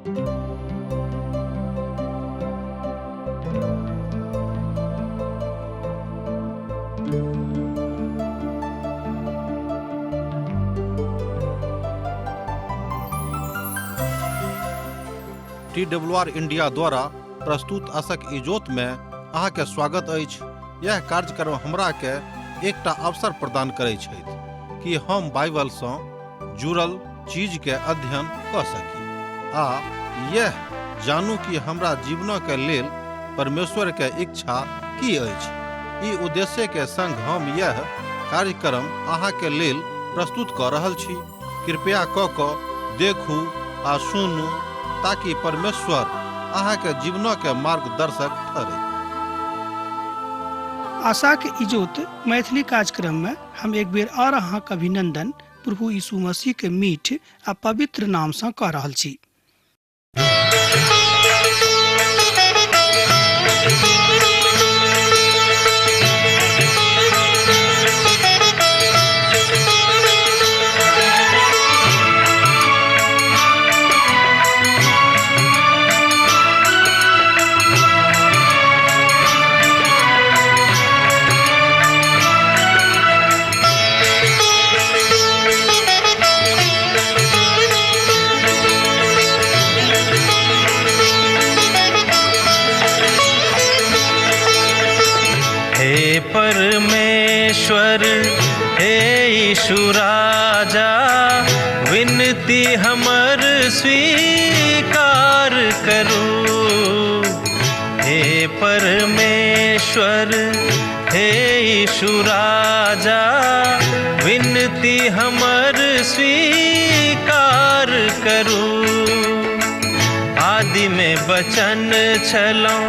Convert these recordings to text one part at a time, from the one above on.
T W R India द्वारा प्रस्तुत असक इजोत में अहाँके स्वागत अछि। यह कार्यक्रम हमरा के एकटा अवसर प्रदान करै छथि कि हम बाइबल सँ जुड़ल चीज के अध्ययन कऽ सकी आ यह जानू कि हमरा जीवन के लेल परमेश्वर के इच्छा की अछि। ई उद्देश्य के संग हम यह कार्यक्रम अहाँ के लेल प्रस्तुत कऽ रहल छी। कृपया कऽ कऽ देखू आ सुनू ताकि परमेश्वर अहाँ के जीवन के मार्गदर्शक ठहरे। आशाक इजोत मैथिली कार्यक्रम में हम एक बेर और अहाँक अभिनंदन प्रभु यीशु मसीह के मीठ आ पवित्र नाम सँ कऽ रहल छी। हे परमेश्वर, हे यीशु राजा, विनती हमर स्वीकार करू। हे परमेश्वर, हे यीशु राजा, विनती हमर स्वीकार करू। आदि में वचन छलौं,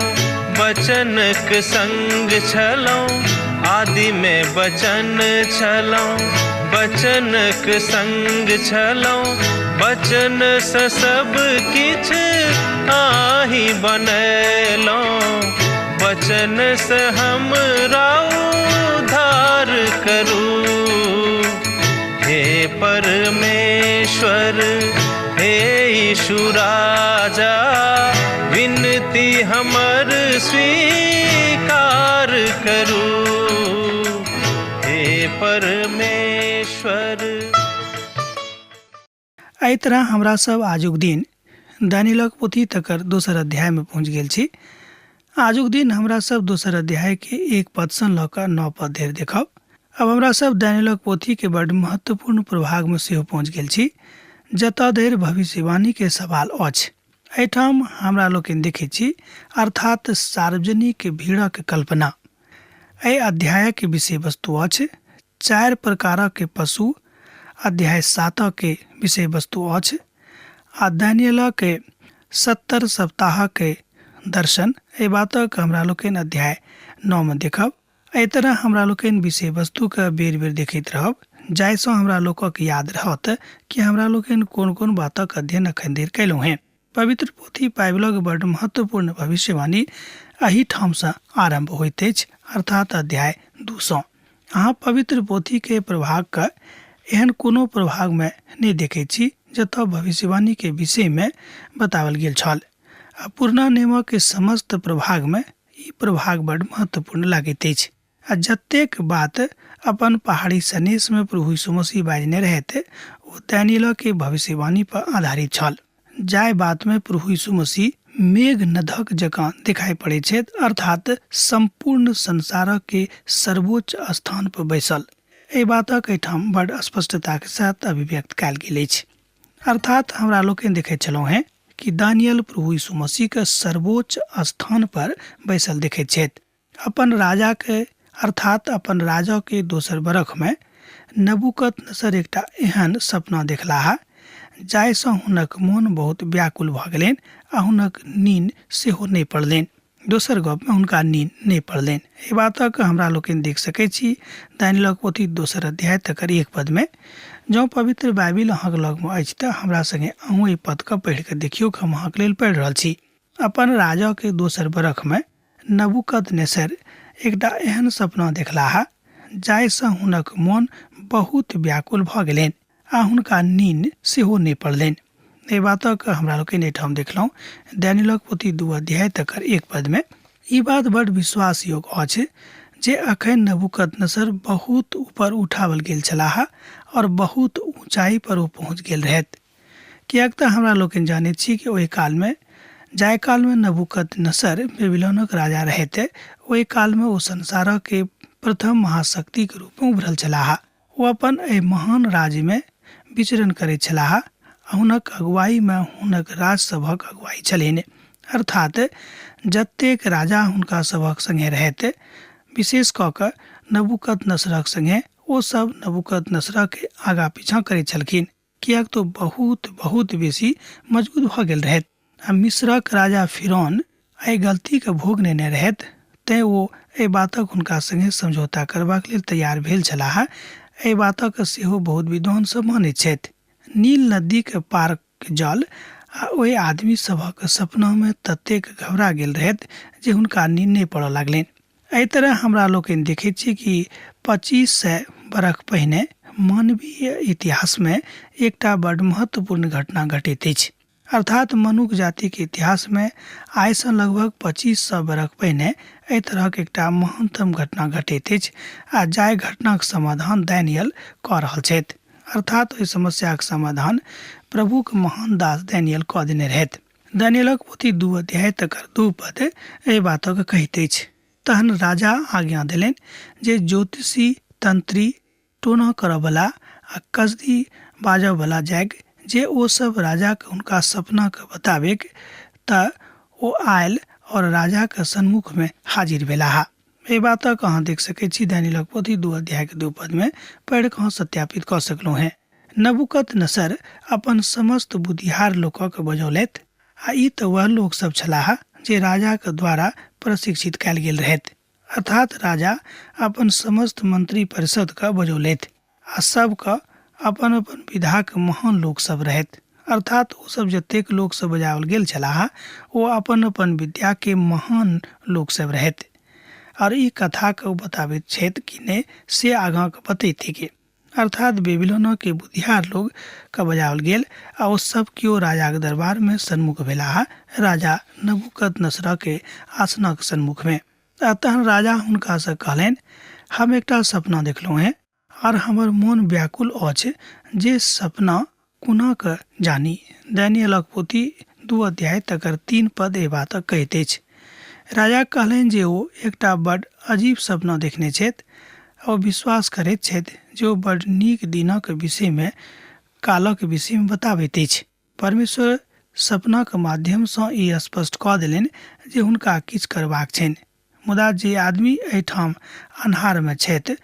वचनक संग छलौं। आदि में वचन छलौं, वचनक संग छलौं। वचन सँ सब किछ आही बनेलौं, वचन सँ हमरा उद्धार करू। हे परमेश्वर, हे यीशु राजा, विनती हमर स्वीकार करू। हे परमेश्वर। एहि तरह हमरा सब आजुक दिन दानियलक पोथी तकर दोसर अध्याय में पहुँच गेल छी। आजुक दिन हमरा सब दोसर अध्याय के 1 पद सँ लऽ कऽ 9 पद धरि देखब। अब हमरा सब दानियलक पोथी के बड महत्वपूर्ण प्रभाग में सेहो पहुँच गेल छी, जतऽ धरि भविष्यवाणी के सवाल अछि। एहिठाम हमरा लोकनि देखैत छी अर्थात सार्वजनिक भीड़क कल्पना। एहि अध्यायक विषय वस्तु अछि 4 प्रकारक पशु, अध्याय 7 के विषय वस्तु अछि आ दानियलक 70 सप्ताहक दर्शन। एहि बातक हमरा लोकनि अध्याय 9 में देखब। एहि तरह हमरा लोकनि विषय वस्तुके बेर बेर देखैत रहब, जाहिसँ हमरा लोकक याद रहत कि हमरा लोकनि कोन कोन बातक अध्ययन अखन धरि कयलहुँ हेँ। पवित्र पोथी बाइबलक बड्ड महत्वपूर्ण भविष्यवाणी एहि ठामसँ आरम्भ होइत अछि, अर्थात अध्याय 2 सँ। अहाँ पवित्र पोथीके प्रभागके एहन कोनो प्रभागमे नहि देखैत छी जतऽ भविष्यवाणीके विषयमे बताओल गेल छल। आ पुरना नियमक समस्त प्रभागमे ई प्रभाग बड्ड महत्वपूर्ण लागैत अछि। आ जतेक बात अपन पहाड़ी सनेशमे प्रभु यीशु मसीह बाजने रहथि ओ दानियलके भविष्यवाणी पर आधारित छल। जाहि बातमे प्रभु यीशु मसीह मेघनधक जकाँ देखाइ पड़ैत छथि, अर्थात सम्पूर्ण संसारके सर्वोच्च स्थान पर बैसल। एहि बातक एहिठाम बड्ड स्पष्टताके साथ अभिव्यक्त कयल गेल अछि। अर्थात हमरा लोकनि देखैत छलहुँ हेँ कि दानियल प्रभु यीशु मसीहके सर्वोच्च स्थान पर बैसल देखैत छथि। अपन राजाके अर्थात अपन राजाके दोसर बरखमे नबूकदनेस्सर एकटा एहन सपना देखलाह जाहिसँ हुनक मोन बहुत व्याकुल भऽ गेलनि आ हुनक नीन सेहो नहि पड़लनि। दोसर गपमे हुनका नीन नहि पड़लनि। एहि बातक हमरा लोकनि देख सकैत छी दानियलक पोथी दोसर अध्याय तकर 1 पदमे। जँ पवित्र बाइबिल अहाँक लगमे अछि तऽ हमरा संगे अहूँ एहि पदके पढ़ि कऽ देखियौ, हम अहाँक लेल पढ़ि रहल छी। अपन राजाके दोसर बरखमे नबूकदनेस्सर एकटा एहन सपना देखलाह जाहिसँ हुनक मोन बहुत व्याकुल भऽ गेलनि आ हुनका नीन सेहो नहि पड़लनि। एहि बातक हमरा लोकनि एहिठाम देखलहुँ दानिय्येलक पोथी 2 अध्याय तकर 1 पदमे। ई बात बड विश्वास योग्य अछि जे अखन नबूकदनेस्सर बहुत ऊपर उठावल गेल छलाह और बहुत ऊंचाई पर ओ पहुँच गेल रहथि, किएक तऽ हमरा लोकनि जानैत छी कि ओहि कालमे, जाहि कालमे नबूकदनेस्सर बेबीलोनक राजा रहथि, ओहि कालमे ओ संसारक प्रथम महाशक्तिक रूपमे उभरल छलाह। ओ अपन एहि महान राज्यमे विचरण करैत छलाह आ हुनक अगुवाईमे हुनक राज सभक अगुवाई छलनि, अर्थात जतेक राजा हुनका सभक संगे रहथि, विशेष कऽ कऽ नबूकदनेस्सरक संगे, ओ सभ नबूकदनेस्सरके आगाँ पीछाँ करैत छलखिन, किएक तऽ बहुत बहुत बेसी मजबूत भऽ गेल रहथि। आ मिस्रक राजा फिरौन एहि गलतीके भोग नेने रहथि, तेँ ओ एहि बातक हुनका संगे समझौता करबाक लेल तैयार भेल छलाह। एहि बातक सेहो बहुत विद्वान सभ मानैत छथि। नील नदीक पारक जल आ ओहि आदमी सभक सपनामे ततेक घबरा गेल रहथि जे हुनका नीन नहि पड़ऽ लागलनि। एहि तरह हमरा लोकनि देखैत छी कि 2500 बरख पहिने मानवीय इतिहासमे एकटा बड्ड महत्वपूर्ण घटना घटैत अछि। अर्थात मनुख जातिक इतिहासमे आइसँ लगभग 2500 बरख पहिने एहि तरहक एकटा महानतम घटना घटैत अछि आ जाहि घटनाक समाधान दानियल कऽ रहल छथि, अर्थात ओहि समस्याक समाधान प्रभुक महान दास दानियल कऽ देने रहथि। दानियलक पोथी 2 अध्याय तकर 2 पद एहि बातक कहैत अछि। तहन राजा आज्ञा देलनि जे ज्योतिषी, तंत्री, टोना करऽवला आ कसदी बाजऽवला जाइक जे ओ सब राजाके हुनका सपनाके बताबैक, तऽ ओ आयल और राजाके सन्मुखमे हाजिर भेलाह। एहि बातक अहाँ देख सकैत छी दानिय्येलक पोथी 2 अध्यायके 2 पदमे पढ़ि कऽ अहाँ सत्यापित कऽ सकलहुँ हेँ। नबूकदनेस्सर अपन समस्त बुद्धिहार लोकक बजौलथि आ ई तऽ वएह लोक सब छलाह जे राजाक द्वारा प्रशिक्षित कयल गेल रहथि। अर्थात राजा अपन समस्त मंत्री परिषदके बजौलथि आ सबके अपन अपन विधाक महान लोक सब रहथि। अर्थात ओ सब जतेक लोक सब बजाओल गेल छलाह ओ अपन अपन विद्याके महान लोक सब रहथि। आओर ई कथाके ओ बताबैत छथि कि नहि से आगाँके बतैते के। अर्थात बेबीलोनके बुधियार लोग के बजाओल गेल आ ओ सब केओ राजाक दरबारमे सन्मुख भेलाह, राजा नबूकदनेस्सरके आसनक सन्मुखमे। आ तहन राजा हुनकासँ कहलनि, हम एकटा सपना देखलहुँ हेँ आर हमर मोन व्याकुल अछि जे सपना कोना कऽ जानी। दानिय्येलक पोथी 2 अध्याय तकर 3 पद एहि बातक कहैत अछि। राजा कहलनि जे ओ एकटा बड अजीब सपना देखने छथि आ ओ विश्वास करैत छथि जे ओ बड नीक दिनक विषयमे कालक विषयमे बताबैत अछि। परमेश्वर सपनाक माध्यमसँ ई स्पष्ट कऽ देलनि जे हुनका किछु करबाक छनि। मुदा जे आदमी एहिठाम अन्हारमे छथि,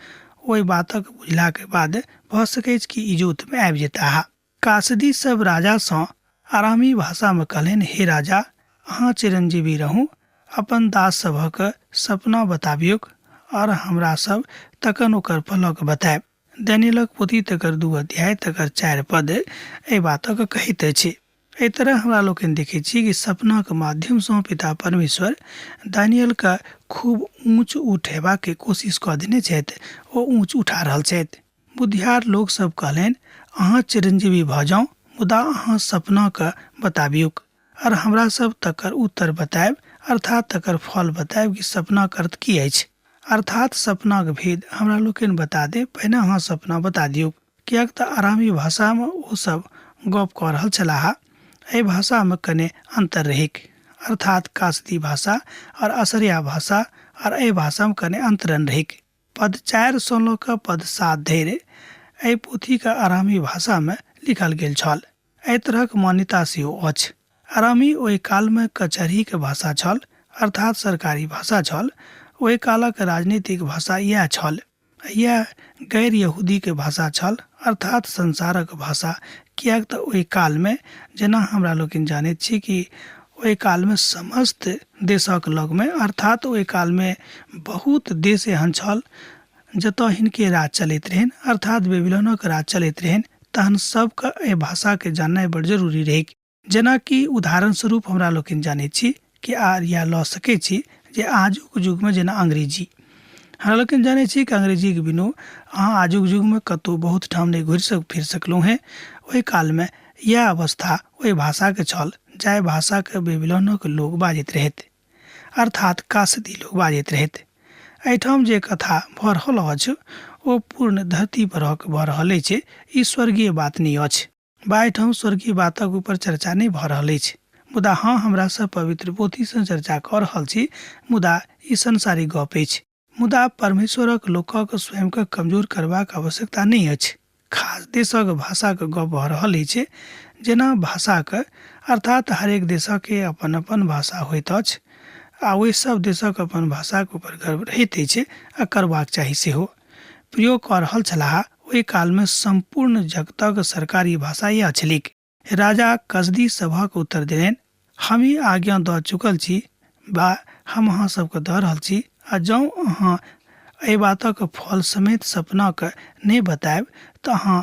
ओहि बातक बुझलाक बाद भऽ सकैछ कि इजोतमे आबि जेताह। कासदी सभ राजासँ अरामी भाषामे कहलनि, हे राजा, अहाँ चिरंजीवी रहू। अपन दास सभक सपना बताबियौक और हमरा सभ तखन ओकर फलक बतायब। दानिय्येलक पोथी तकर 2 अध्याय तकर 4 पद एहि बातक कहैत अछि। एहि तरह हमरा लोकनि देखैत छी कि सपनाक माध्यमसँ पिता परमेश्वर दानिय्येलके खूब ऊँच उठेबाक कोशिश कऽ देने छथि, ओ ऊँच उठा रहल छथि। बुधियार लोक सब कहलनि, अहाँ चिरंजीवी भऽ जाउ, मुदा अहाँ सपनाके बताबियौक और हमरा सब तकर उत्तर बतायब, अर्थात तकर फल बतायब कि सपनाक अर्थ की अछि। अर्थात सपनाक भेद हमरा लोकनि बता देब, पहिने अहाँ सपना बता दियौक। किएक तऽ आरामी भाषामे ओ सब गप कऽ रहल छलाह। एहि भाषामे कने अन्तर रहैक, अर्थात कासदी भाषा और असरिया भाषा और एहि भाषामे कने अन्तरन रहैक। पद 4 सँ लऽ कऽ पद 7 धरि एहि पोथीके आरामी भाषामे लिखल गेल छल। एहि तरहक मान्यता सेहो अछि। आरामी ओहि कालमे कचहरीक भाषा छल, अर्थात सरकारी भाषा छल। ओहि कालक राजनीतिक भाषा इएह छल। इएह गैर यहूदीके भाषा छल, अर्थात संसारक भाषा, किएक तऽ ओहि कालमे जेना हमरा लोकनि जानैत छी कि ओहि कालमे समस्त देशक लगमे, अर्थात ओहि कालमे बहुत देश एहन छल जतऽ हिनके राज चलैत रहनि, अर्थात बेबीलोनक राज चलैत रहनि, तहन सबके एहि भाषाके जाननाइ बड़ जरूरी रहैक। जेनाकि उदाहरण स्वरूप हमरा लोकनि जानैत छी कि आर या लऽ सकै छी जे आजुक युगमे जेना अंग्रेजी, हमरा लोकनि जानै छी कि अंग्रेजीके बिनु अहाँ आजुक युगमे कतहु बहुत ठाम नहि घुरि फिर सकलहुँ हेँ। ओहि कालमे इएह अवस्था ओहि भाषाके छल जाहि भाषाके बेबीलोनक लोक बाजैत रहथि, अर्थात कासदी लोक बाजैत रहथि। एहिठाम जे कथा भऽ रहल अछि ओ पूर्ण धरती परहक भऽ रहल अछि, ई स्वर्गीय बात नहि अछि बा एहिठाम स्वर्गीय बातक ऊपर चर्चा नहि भऽ रहल अछि। मुदा हँ, हमरा सब पवित्र पोथीसँ चर्चा कऽ रहल छी, मुदा ई संसारिक गप अछि। मुदा परमेश्वरक लोकक स्वयंकेँ कमजोर करबाक आवश्यकता नहि अछि। खास देशक भाषाक गप भऽ रहल अछि, जेना भाषाक अर्थात हरेक देशके अपन अपन भाषा होइत अछि आ ओहि सभ देशक अपन भाषाक ऊपर गर्व रहैत अछि आ करबाक चाही सेहो। प्रयोग कऽ रहल छलाह ओहि कालमे सम्पूर्ण जगतक सरकारी भाषा इएह छलैक। राजा कसदी सभक उत्तर देलनि, हमही आज्ञा दऽ चुकल छी बा हम अहाँ सभकेँ दऽ रहल छी आ जौं अहाँ एहि बातक फल समेत सपनाक नहि बतायब तऽ अहाँ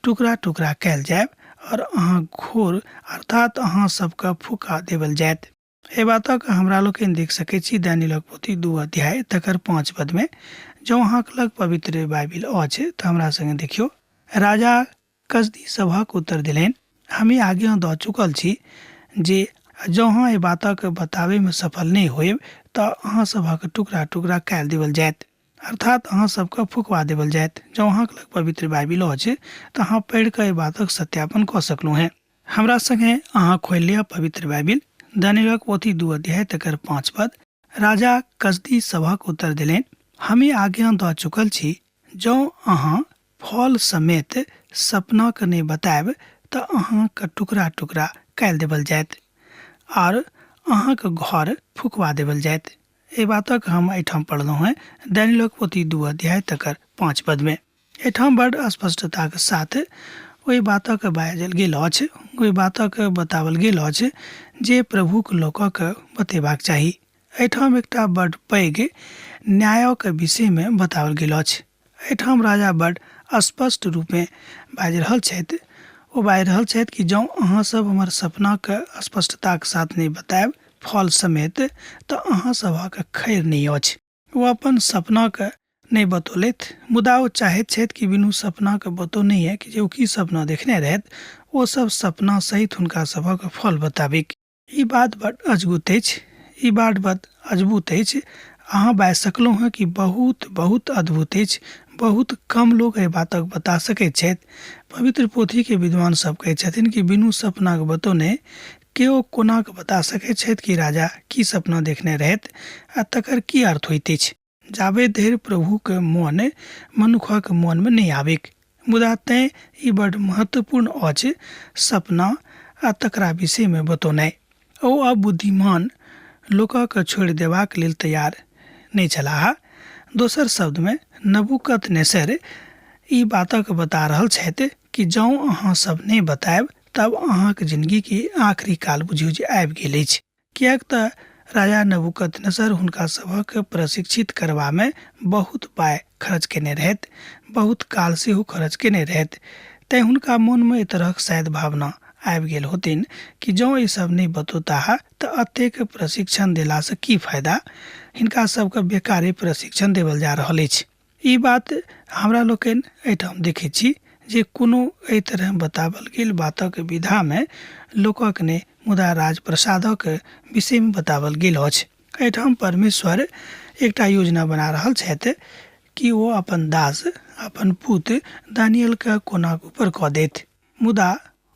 टुकड़ा-टुकड़ा कयल जायब और अहाँ घोर अर्थात अहाँ सभकेँ फुका देबल जायत। एहि बातक हमरा लोकनि देख सकैत छी दानियलक पोथी 2 अध्याय तकर 5 पदमे। जौं अहाँक लग पवित्र बाइबिल अछि तऽ हमरा संगे देखियौ। राजा कसदी सभक उत्तर देलनि, हमी आज्ञा दऽ चुकल छी जे जँ अहाँ एहि बातक बताबयमे सफल नहि होयब तऽ अहाँ सभक टुकड़ा-टुकड़ा कयल देबल जायत, अर्थात अहाँ सभकेँ फुकवा देबल जायत। जँ अहाँक लग पवित्र बाइबिल अछि तऽ अहाँ पढ़ि कऽ एहि बातक सत्यापन कऽ सकलहुँ हेँ। हमरा संगे अहाँ खोलि लिअ पवित्र बाइबिल, दानियलक पोथी 2 अध्याय तकर 5 पद। राजा कसदी सभक उत्तर देलनि, हमी आज्ञा दऽ चुकल छी, जँ अहाँ फल समेत सपनाक नहि बतायब तऽ अहाँक टुकड़ा टुकड़ा कयल देबल जायत आर अहाँक घर फुकवा देबल जायत। एहि बातक हम एहिठाम पढ़लहुँ हेँ दानियलक पोथी 2 अध्याय तकर 5 पदमे। एहिठाम बड स्पष्टताक साथ ओहि बातक बाजल गेल अछि, ओहि बातक बताओल गेल अछि जे प्रभुक लोकक बतेबाक चाही। एहिठाम एकटा बड पैघ न्यायक विषयमे बताओल गेल अछि। एहिठाम राजा बड स्पष्ट रूपेँ बाजि रहल छथि। ओ बाजि रहल छथि कि जँ अहाँ सब हमर सपनाक स्पष्टताक साथ नहि बतायब फल समेत तऽ अहाँ सभक खैर नहि अछि। ओ अपन सपनाक नहि बतौलथि, मुदा ओ चाहैत छथि कि बिनु सपनाक बतौनहिए कि जे ओ की सपना देखने रहथि, ओ सब सपना सहित हुनका सभक फल बताबिक। ई बात बड अजगुत अछि। ई बात बड अजबुत अछि। अहाँ बाजि सकलहुँ हेँ कि बहुत बहुत अद्भुत अछि। बहुत कम लोक एहि बातक बता सकैत छथि। पवित्र पोथीके विद्वान सब कहैत छथिन कि बिनु सपनाक बतौने केओ कोना कऽ बता सकैत छथि कि राजा की सपना देखने रहथि आ तकर की अर्थ होइत अछि। जाबे धरि प्रभुक मोन मनुखक मोनमे नहि आबिक। मुदा तैँ ई बड महत्वपूर्ण अछि सपना आ तकरा विषयमे बतौनाइ। ओ अबुद्धिमान लोकक छोड़ि देबाक लेल तैयार नहि छलाह। दोसर शब्दमे नबूकदनेस्सर ई बातक बता रहल छथि कि जौं अहाँ सब नहि बतायब तब अहाँक जिनगीके आखिरी काल बुझियौ जे आबि गेल अछि। किएक तऽ राजा नबूकदनेस्सर हुनका सभक प्रशिक्षित करबामे बहुत पाइ खर्च केने रहथि, बहुत काल सेहो खर्च केने रहथि। तेँ हुनका मोनमे एहि तरहक शायद भावना आबि गेल होथिन कि जँ ई सभ नहि बतौताह तऽ एतेक प्रशिक्षण देलासँ की फायदा? हिनका सभकेँ बेकारे प्रशिक्षण देबल जा रहल अछि। ई बात हमरा लोकनि एहिठाम देखैत छी जे कोनो एहि तरहेँ बताओल गेल बातक विधामे लोकक नहि मुदा राजप्रसादक विषयमे बताओल गेल अछि। एहिठाम परमेश्वर एकटा योजना बना रहल छथि कि ओ अपन दास, अपन पुत दानियलकेँ कोना ऊपर कऽ देथि। मुदा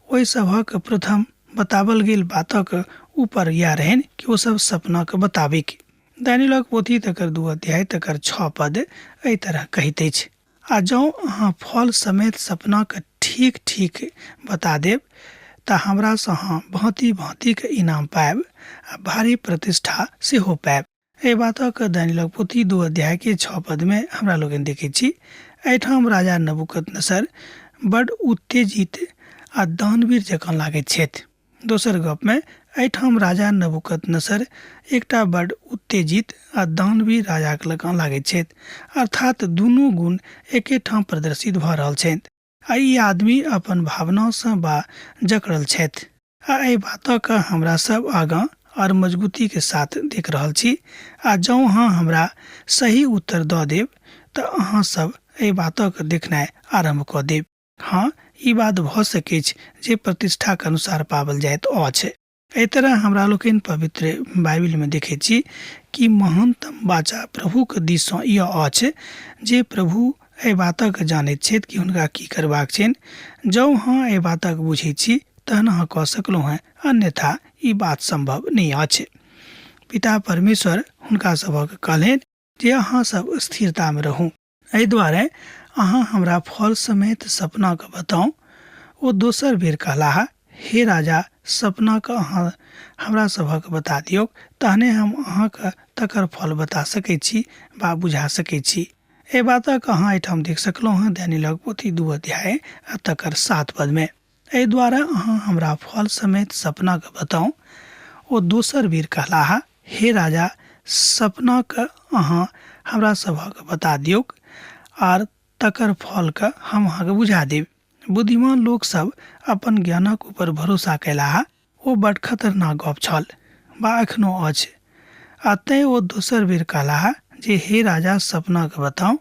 ओहि सभक प्रथम बताओल गेल बातक ऊपर इएह रहनि कि ओ सब सपनाक बताबिक। दानियलक पोथी तकर 2 अध्याय तकर 6 पद एहि तरह कहैत अछि, आ जँ अहाँ फल समेत सपनाक ठीक ठीक बता देब तऽ हमरासँ अहाँ भाँति भाँतिक इनाम पायब आ भारी प्रतिष्ठा सेहो पायब। एहि बातक दानियलक पोथी 2 अध्याय के 6 पद में हमरा लोकनि देखैत छी। एहिठाम राजा नबूकदनेस्सर बड उत्तेजित आ दानवीर जकाँ लागैत छथि। दोसर गप में एहिठाम राजा नबूकदनेस्सर एकटा बड उत्तेजित आ दानवीर राजाक लकाँ लागैत छथि, अर्थात दुनू गुण एकेठाम प्रदर्शित भऽ रहल छनि। आ ई आदमी अपन भावनासँ बा जकड़ल छथि आ एहि बातक हमरा सब आगाँ आओर मजबूतीके साथ देख रहल छी। आ जँ अहाँ हमरा सही उत्तर दऽ देब तऽ अहाँ सब एहि बातक देखनाइ आरम्भ कऽ देब। हँ, ई बात भऽ सकैछ जे प्रतिष्ठाक अनुसार पाबल जाइत अछि। एहि तरह हमरा लोकनि पवित्र बाइबिलमे देखैत छी कि महानतम वाचा प्रभुक दिससँ यह अछि जे प्रभु एहि बातक जानैत छथि कि हुनका की करबाक छनि। जँ अहाँ एहि बातक बुझैत छी तहन अहाँ कऽ सकलहुँ हेँ, अन्यथा ई बात सम्भव नहि अछि। पिता परमेश्वर हुनका सभक कहलनि जे अहाँ सब स्थिरतामे रहू। एहि दुआरे अहाँ हमरा फल समेत सपनाके बताउ। ओ दोसर बेर कहलाह, हे राजा, सपनाके अहाँ हमरा सभक बता दियौक, तहने हम अहाँके तकर फल बता सकैत छी वा बुझा सकैत छी। एहि बातक अहाँ एहिठाम देख सकलहुँ हेँ दानिय्येलक पोथी 2 अध्याय आ तकर 7 पदमे। एहि दुआरे अहाँ हमरा फल समेत सपनाके बताउ। ओ दोसर बेर कहलाह, हे राजा, सपनाके अहाँ हमरा सभक बता दियौक आर तकर फलके हम अहाँके बुझा देब। बुद्धिमान लोक सब अपन ज्ञानक ऊपर भरोसा कयलाह, ओ बड खतरनाक गप छल बा एखनो अछि। आ तैं ओ दोसर बेर कहलाह जे हे राजा, सपनाके बताउ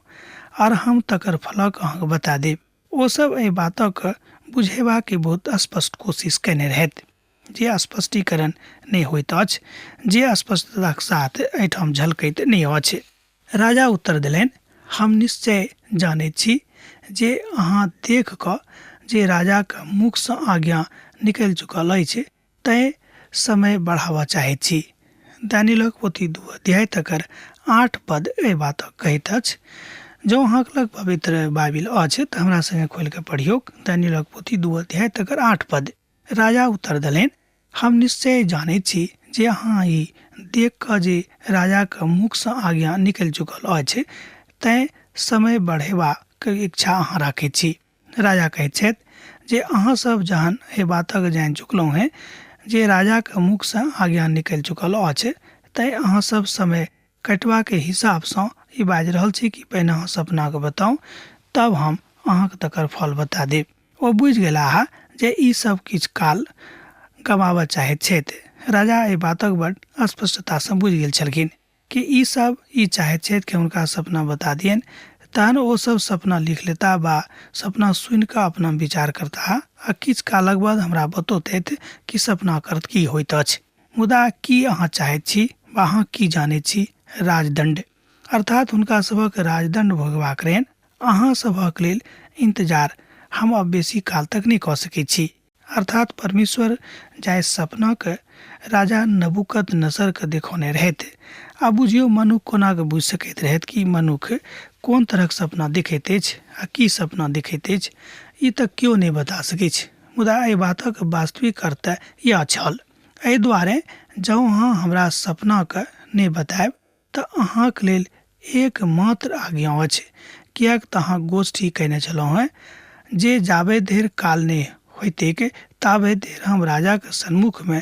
आर हम तकर फलक अहाँके बता देब। ओ सब एहि बातक बुझेबाक बहुत स्पष्ट कोशिश कयने रहथि जे स्पष्टीकरण नहि होइत अछि, जे स्पष्टताक साथ एहिठाम झलकैत नहि अछि। राजा उत्तर देलनि, हम निश्चय जानैत छी जे अहाँ देख कऽ जे राजाक मुखसँ आज्ञा निकलि चुकल अछि, तैं समय बढ़ाबऽ चाहैत छी। दानिय्येलक पोथी 2 अध्याय तकर 8 पद एहि बातक कहैत अछि। जँ अहाँक लग पवित्र बाइबिल अछि तऽ हमरा संगे खोलि कऽ पढ़ियौक। दानिय्येलक पोथी 2 अध्याय तकर 8 पद। राजा उत्तर देलनि, हम निश्चय जानैत छी जे अहाँ ई देख कऽ जे राजाक मुखसँ आज्ञा निकलि चुकल अछि, तैं समय बढ़ेबाक इच्छा अहाँ राखैत छी। राजा कहैत छथि जे अहाँ सब जहन एहि बातक जानि चुकलहुँ हेँ जे राजाक मुखसँ आज्ञा निकलि चुकल अछि, तैँ अहाँ सब समय कटबाक हिसाबसँ ई बाजि रहल छी कि पहिने अहाँ सपनाके बताउ, तब हम अहाँके तकर फल बता देब। ओ बुझि गेलाह जे ई सब किछु काल गमाबऽ चाहैत छथि। राजा एहि बातक बड़ स्पष्टतासँ बुझि गेल छलखिन कि ई सब ई चाहैत छथि कि हुनका सपना बता दियनि, तहन ओ सब सपना लिख लेता बा सपना सुनि कऽ अपना विचार करताह आ किछु कालक बाद हमरा बतौतथि कि सपनाक अर्थ की होइत अछि। मुदा की अहाँ चाहैत छी वा अहाँ की जानैत छी? राजदण्ड। अर्थात हुनका सभक राजदण्ड भोगबाक रहनि। अहाँ सभक लेल इंतजार हम अब बेसी काल तक नहि कऽ सकैत छी। अर्थात परमेश्वर जाहि सपनाक राजा नबूकदनेस्सरके देखौने रहथि, आ बुझियौ मनुख कोना कऽ बुझि सकैत रहथि कि मनुख कोन तरहक सपना देखैत अछि आ की सपना देखैत अछि, ई तऽ केओ नहि बता सकैछ। मुदा एहि बातक वास्तविक अर्थ तऽ इएह छल। एहि दुआरे जँ अहाँ हमरा सपनाक नहि बतायब तऽ अहाँक लेल एकमात्र आज्ञा अछि, किएक तऽ अहाँ गोष्ठी कयने छलहुँ हेँ जे जाबे धरि काल नहि होयतैक ताबे धरि हम राजाक सन्मुखमे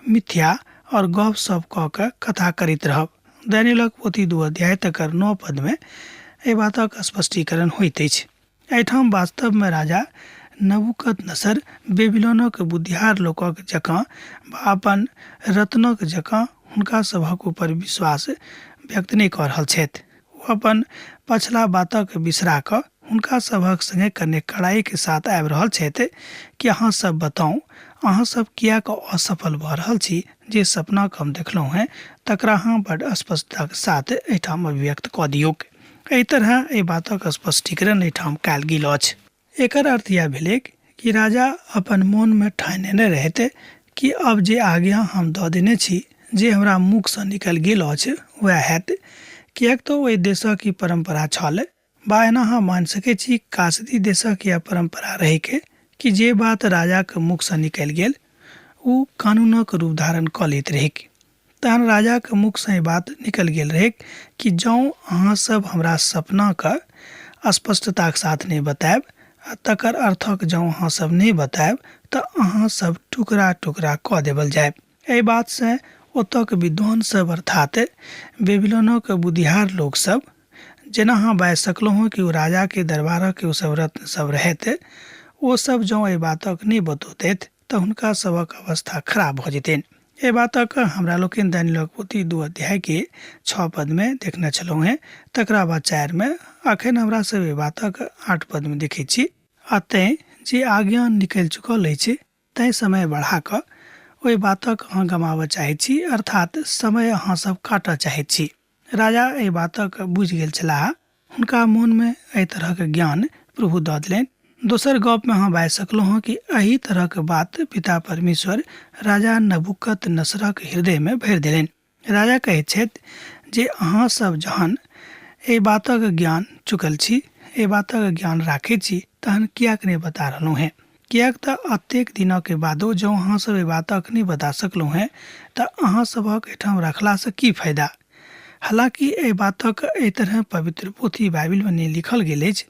मिथ्या और गप-सप कऽ कऽ कथा करैत रहब। दानिय्येलक पोथी 2 अध्याय तकर 9 पदमे एहि बातक स्पष्टीकरण होइत अछि। एहिठाम वास्तवमे राजा नबूकदनेस्सर बेबीलोनक बुद्धियार लोकक जकाँ वा अपन रत्नक जकाँ हुनका सभक ऊपर विश्वास व्यक्त नहि कऽ रहल छथि। ओ अपन पछिला बातक बिसरा कऽ हुनका सभक संगे कने कड़ाईक साथ आबि रहल छथि कि अहाँ सभ बताउ, अहाँ सभ किएक असफल भऽ रहल छी? जे सपनाक हम देखलहुँ हेँ तकरा अहाँ बड स्पष्टताक साथ एहिठाम अभिव्यक्त कऽ दियौक। एहि तरह एहि बातक स्पष्टीकरण एहिठाम कयल गेल अछि। एकर अर्थ इएह भेलैक कि राजा अपन मोनमे ठानि लेने रहथि कि आब जे आज्ञा हम दऽ देने छी, जे हमरा मुखसँ निकलि गेल अछि, वएह हैत। किएक तँ ओहि देशक ई परम्परा छल बा एना अहाँ मानि सकैत छी कासदी देशक इएह परम्परा रहैक कि जे बात राजाक मुखसँ निकलि गेल ओ कानूनक रूप धारण कऽ लैत रहैक। तहन राजाक मुखसँ ई बात निकलि गेल रहैक कि जौं अहाँ सब हमरा सपनाक स्पष्टताक साथ नहि बतायब आ तकर अर्थक जौं अहाँ सब नहि बतायब तऽ अहाँ सब टुकड़ा टुकड़ा कऽ देबल जायब। एहि बातसँ ओतऽक विद्वान सब अर्थात बेबीलोनक बुधियार लोक सब, जेना अहाँ बाजि सकलहुँ कि ओ राजाके दरबारक ओ सब रत्न सब रहथि, ओ सब जौं एहि बातक नहि बतौतथि तऽ हुनका सभक अवस्था खराब भऽ जेतनि। एहि बातक हमरा लोकनि दानिय्येलक पोथी 2 अध्यायके 6 पदमे देखने छलहुँ हेँ, तकरा बाद 4 मे। अखन हमरा सब एहि बातक 8 पदमे देखैत छी। आ तेँ जे आज्ञा निकलि चुकल अछि तैँ समय बढ़ा कऽ ओहि बातक अहाँ गमाबऽ चाहैत छी, अर्थात समय अहाँ सब काटऽ चाहैत छी। राजा एहि बातक बुझि गेल छलाह। हुनका मोनमे एहि तरहक ज्ञान प्रभु दऽ देलनि। दोसर गपमे अहाँ बाजि सकलहुँ हँ कि एहि तरहक बात पिता परमेश्वर राजा नबूकत नसरक हृदयमे भरि देलनि। राजा कहैत छथि जे अहाँ सब जहन एहि बातक ज्ञान चुकल छी, एहि बातक ज्ञान राखैत छी, तहन किएक नहि बता रहलहुँ हेँ? किएक तऽ एतेक दिनक बादो जँ अहाँ सब एहि बातक नहि बता सकलहुँ हेँ तऽ अहाँ सभक एहिठाम रखलासँ की फायदा? हालाँकि एहि बातक एहि तरहे पवित्र पोथी बाइबिलमे नहि लिखल गेल अछि,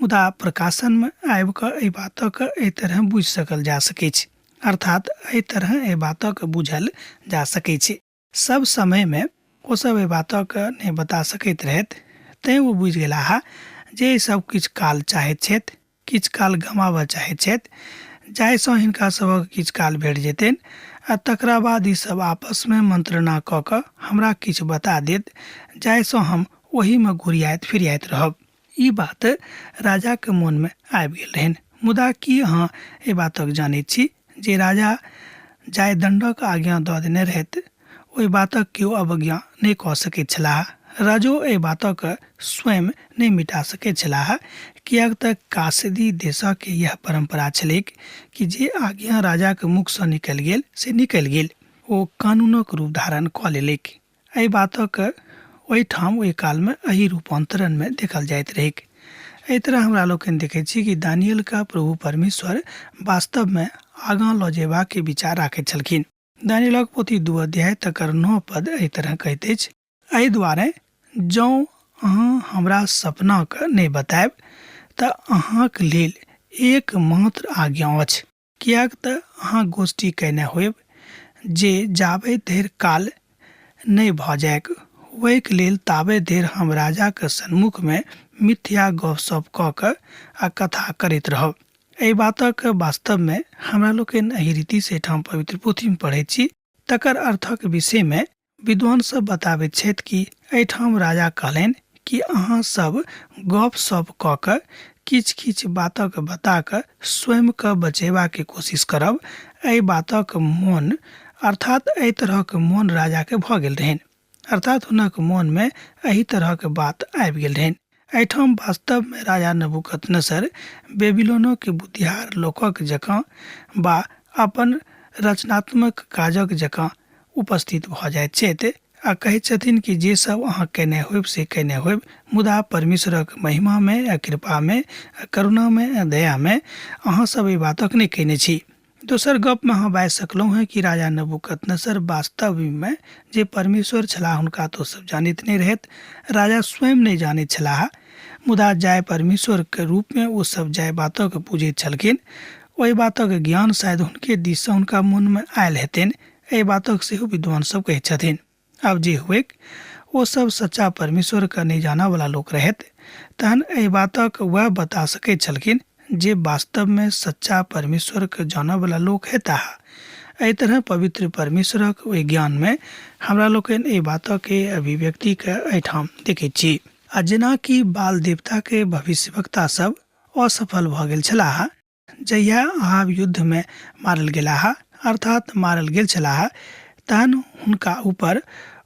मुदा प्रकाशनमे आबि कऽ एहि बातक एहि तरहे बुझि सकल जा सकैछ। अर्थात एहि तरहे एहि बातक बुझल जा सकैछ। सब समयमे ओ सब एहि बातक नहि बता सकैत रहथि, तैँ ओ बुझि गेलाह जे ई सब किछु काल चाहैत छथि, किछु काल गमाबऽ चाहैत छथि, जाहिसँ हिनका सभक किछु काल भेट जेतनि आ तकरा बाद ई सब आपसमे मंत्रणा कऽ कऽ हमरा किछु बता देत जाहिसँ हम ओहीमे घुरियाइत फिरियाइत रहब। ई बात राजाक मोनमे आबि गेल रहनि। मुदा की अहाँ एहि बातक जानैत छी जे राजा जाहि दण्डक आज्ञा दऽ देने रहथि ओहि बातक केओ अवज्ञा नहि कऽ सकैत छलाह। राजो एहि बातक स्वयं नहि मिटा सकैत छलाह, किएक तँ कासदी देशक इएह परम्परा छलैक कि जे आज्ञा राजाक मुखसँ निकलि गेल से निकलि गेल, ओ कानूनक रूप धारण कऽ लेलैक। एहि बातक ओहिठाम ओहि कालमे एहि रूपान्तरणमे देखल जाइत रहैक। एहि तरह हमरा लोकनि देखैत छी कि दानियलके प्रभु परमेश्वर वास्तवमे आगाँ लऽ जेबाक विचार राखैत छलखिन। दानियलक पोथी 2 अध्याय तकर 9 पद एहि तरह कहैत अछि, एहि दुआरे जँ अहाँ हमरा सपनाके नहि बतायब तऽ अहाँक लेल एकमात्र आज्ञा अछि, किएक तऽ अहाँ गोष्ठी कयने होयब जे जाबे धरि काल नहि भऽ जाइक ओहिके लेल ताबे धरि हम राजाक सन्मुखमे मिथ्या गपशप कऽ कऽ आ कथा करैत रहब। एहि बातक वास्तवमे हमरा लोकनि एहि रीतिसँ एहिठाम पवित्र पोथीमे पढ़ैत छी। तकर अर्थक विषयमे विद्वान सब बताबैत छथि कि एहिठाम राजा कहलनि कि अहाँ सब गप सप कऽ कऽ किछु किछु बातक बता कऽ स्वयंके बचेबाके कोशिश करब। एहि बातक मोन अर्थात एहि तरहक मोन राजाके भऽ गेल रहनि, अर्थात हुनक मोनमे एहि तरहक बात आबि गेल रहनि। एहिठाम वास्तवमे राजा नबूकदनेस्सर बेबीलोनक बुद्धियार लोकक जकाँ वा अपन रचनात्मक काजक जकाँ उपस्थित भऽ जाइत छथि आ कहैत छथिन कि जे सब अहाँ कयने होयब से कयने होयब, मुदा परमेश्वरक महिमामे आ कृपामे आ करुणामे आ दयामे अहाँ सब एहि बातक नहि कयने छी। दोसर गपमे अहाँ बाजि सकलहुँ हेँ कि राजा नबूकदनेस्सर वास्तवमे जे परमेश्वर छलाह हुनका तऽ ओ सब जानैत नहि रहथि, राजा स्वयं नहि जानैत छलाह, मुदा जाहि परमेश्वरके रूपमे ओ सब जाहि बातक पूजैत छलखिन ओहि बातक ज्ञान शायद हुनके दिससँ हुनका मोनमे आयल हेतनि, एहि बातक सेहो विद्वान सब कहैत छथिन। आब जे हुएक, ओ सब सच्चा परमेश्वरके नहि जानऽवला लोक रहथि, तहन एहि बातक वएह बता सकैत छलखिन जे वास्तवमे सच्चा परमेश्वरके जानऽवला लोक हेताह। एहि तरह पवित्र परमेश्वरक ओहि ज्ञानमे हमरा लोकनि एहि बातके अभिव्यक्तिके एहिठाम देखैत छी। आ जेना कि बाल देवताके भविष्यवक्ता सब असफल भऽ गेल छलाह, जहिया अहाब युद्धमे मारल गेलाह, अर्थात मारल गेल छलाह, तहन हुनका ऊपर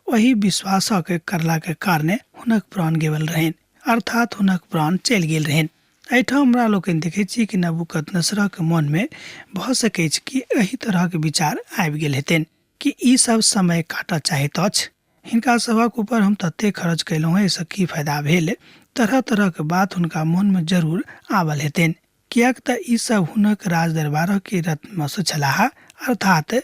ओहि विश्वासक करलाक कारणे हुनक प्राण गेल रहनि, अर्थात हुनक प्राण चलि गेल रहनि। एहिठाम हमरा लोकनि देखैत छी कि नबूकदनेस्सरक मोनमे भऽ सकैछ कि एहि तरहक विचार आबि गेल हेतनि कि ई सब समय काटऽ चाहैत अछि, हिनका सभक ऊपर हम ततेक खर्च कयलहुँ हेँ, एहिसँ की फायदा भेल? तरह तरहक बात हुनका मोनमे जरूर आबल हेतनि, किएक तँ ई सब हुनक राजदरबारक रत्नमे सँ छलाह, अर्थात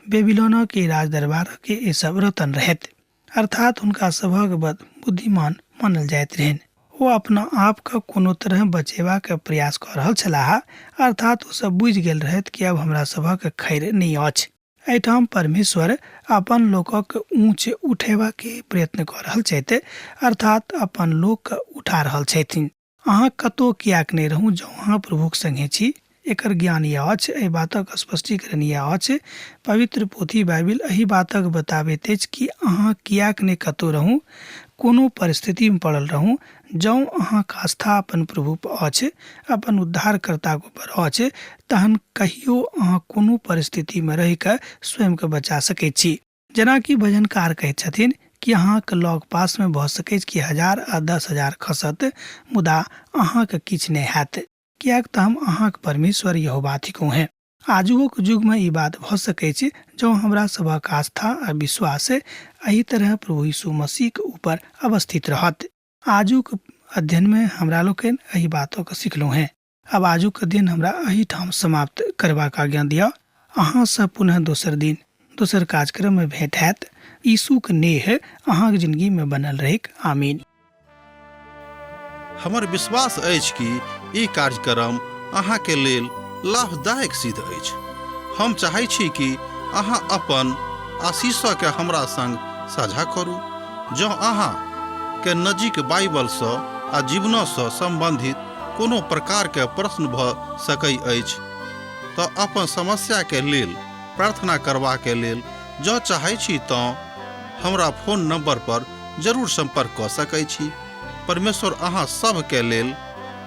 बेबीलोनक राजदरबारक ई सब रतन रहथि, अर्थात हुनका सभक बुद्धिमान मानल जाइत रहनि। ओ अपना आपके कोनो तरह बचेबाक प्रयास कऽ रहल छलाह, अर्थात ओ सब बुझि गेल रहथि कि आब हमरा सभक खैर नहि अछि। एहिठाम परमेश्वर अपन लोकक ऊँच उठेबाके प्रयत्न कऽ रहल छथि, अर्थात अपन लोकके उठा रहल छथिन। अहाँ कतहु किएक नहि रहू, जँ अहाँ प्रभुक संगे छी, एकर ज्ञान यैह अछि, एहि बातक स्पष्टीकरण यैह अछि। पवित्र पोथी बाइबिल एहि बातक बताबैत अछि कि अहाँ किएक नहि कतहु रहू, कोनो परिस्थितिमे पड़ल रहू, जँ अहाँके आस्था अपन प्रभु पर अछि, अपन उद्धारकर्ताके ऊपर अछि, तहन कहियो अहाँ कोनो परिस्थितिमे रहि कऽ स्वयंके बचा सकै छी। जेनाकि भजनकार कहैत छथिन कि अहाँके लग पासमे भऽ सकैछ कि 1000 आ 10,000 खसत, मुदा अहाँके किछु नहि हैत, किएक तऽ हम अहाँके परमेश्वर यहोवा थिकहुँ हेँ। आजुओक युगमे ई बात भऽ सकैछ जँ हमरा सभक आस्था आ विश्वास एहि तरह प्रभु यीशु मसीहके ऊपर अवस्थित रहत। आजुक अध्ययनमे हमरा लोकनि एहि बातोके सिखलहुँ हेँ। आब आजुक अध्ययन हमरा एहिठाम समाप्त करबाक आज्ञा दिअ। अहाँसँ पुनः दोसर दिन दोसर कार्यक्रममे भेंट हैत। यीशुक नेह अहाँक जिंदगीमे बनल रहैक। आमीन। हमर विश्वास अछि कि ई कार्यक्रम अहाँके लेल लाभदायक सिद्ध अछि। हम चाहै छी कि अहाँ अपन आशीषके हमरा संग साझा करू। जँ अहाँ के नजीक बाइबलसँ आ जीवनसँ सम्बन्धित कोनो प्रकारके प्रश्न भऽ सकै अछि तऽ अपन समस्याके लेल प्रार्थना करबाके लेल जँ चाहै छी तँ हमरा फोन नंबर पर जरूर संपर्क कऽ सकै छी। परमेश्वर अहाँ सभके लेल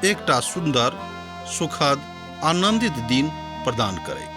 एकटा सुन्दर, सुखद, आनंदित दिन प्रदान करैत।